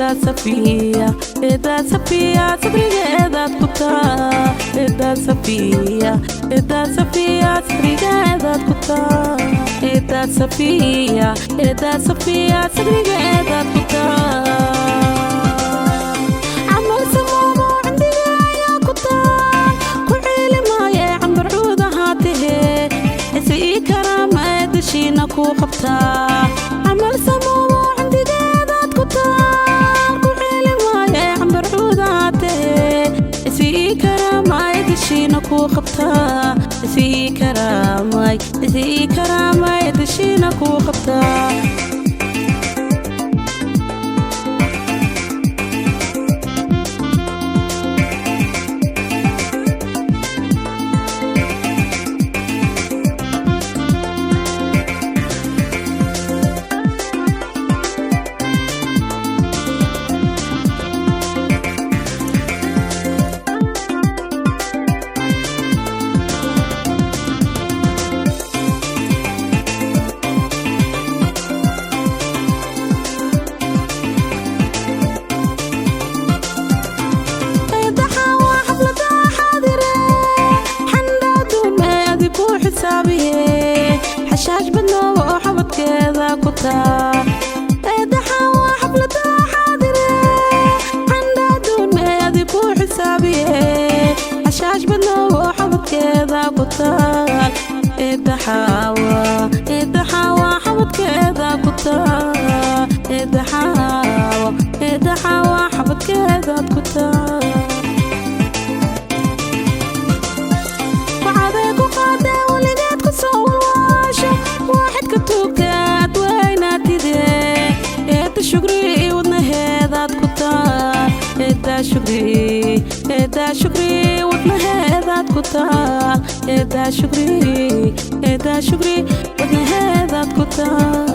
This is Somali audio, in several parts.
Eedaa Safiya, eedaa Safiya, sadrigeedaad ku taa. Eedaa Safiya, eedaa Safiya, sadrigeedaad ku taa. Eedaa Safiya, eedaa Safiya, sadrigeedaad ku taa. Camal samoobo cindiga ayaa ku taa, ku ciilimaaye cambarcuud ahaatahee, cise ii karaama ee dashiina kuu qabtaa. Camal samoobo cindigeedaad ku taa, ku ciilimaaye cambarcuud ahaatahee, cise ii karaama ee dashiina kuu qabtaa. Cise ii karaamay, cise ii karaama ee dashiina kuu qabtaa. Eedaxa waa xaflada xaadire, xandhaaduun mee adi ku xisaabiye, xashaash badnooba oo xabadkeeda ku taa. Eedaxa waa xaflada xaadire, xandhaaduun mee adi ku xisaabiye, xashaash badnooba oo xabadkeeda ku taal. Eedaxaawa, eedaxaawa, xabadkeeda ku taa. Eedaxaawa, eedaxaawa, xabadkeedaad ku taa. Waxaaday ku qaadee weligeed ku soo walwaasho, waaxidka tuugtaad weynaatide. Eedda Shugri, wadnaheedaad ku taal. Eedda Shugri, eedda Shugri, wadnaheedaad ku taal. Eedda Shugri, eedda Shugri, wadnaheedaad ku taal.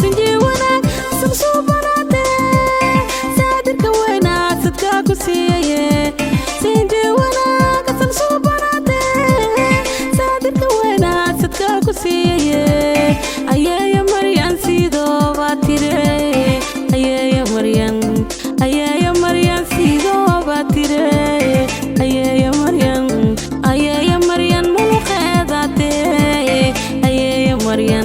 Sinji wanaag samsuubanaate, saadirka weynaa sadkaa ku siiyaye. Sinji wanaag samsuubanaate, saadirka weynaa sadkaa ku siiyaye. Ayeeya Maryan sidoobaa tire, ayeeya Maryan, ayeeya Maryan sidoobaa tire. Ayeeya Maryan, ayeeya Maryan, muluqeedaate. Ayeeya Maryan.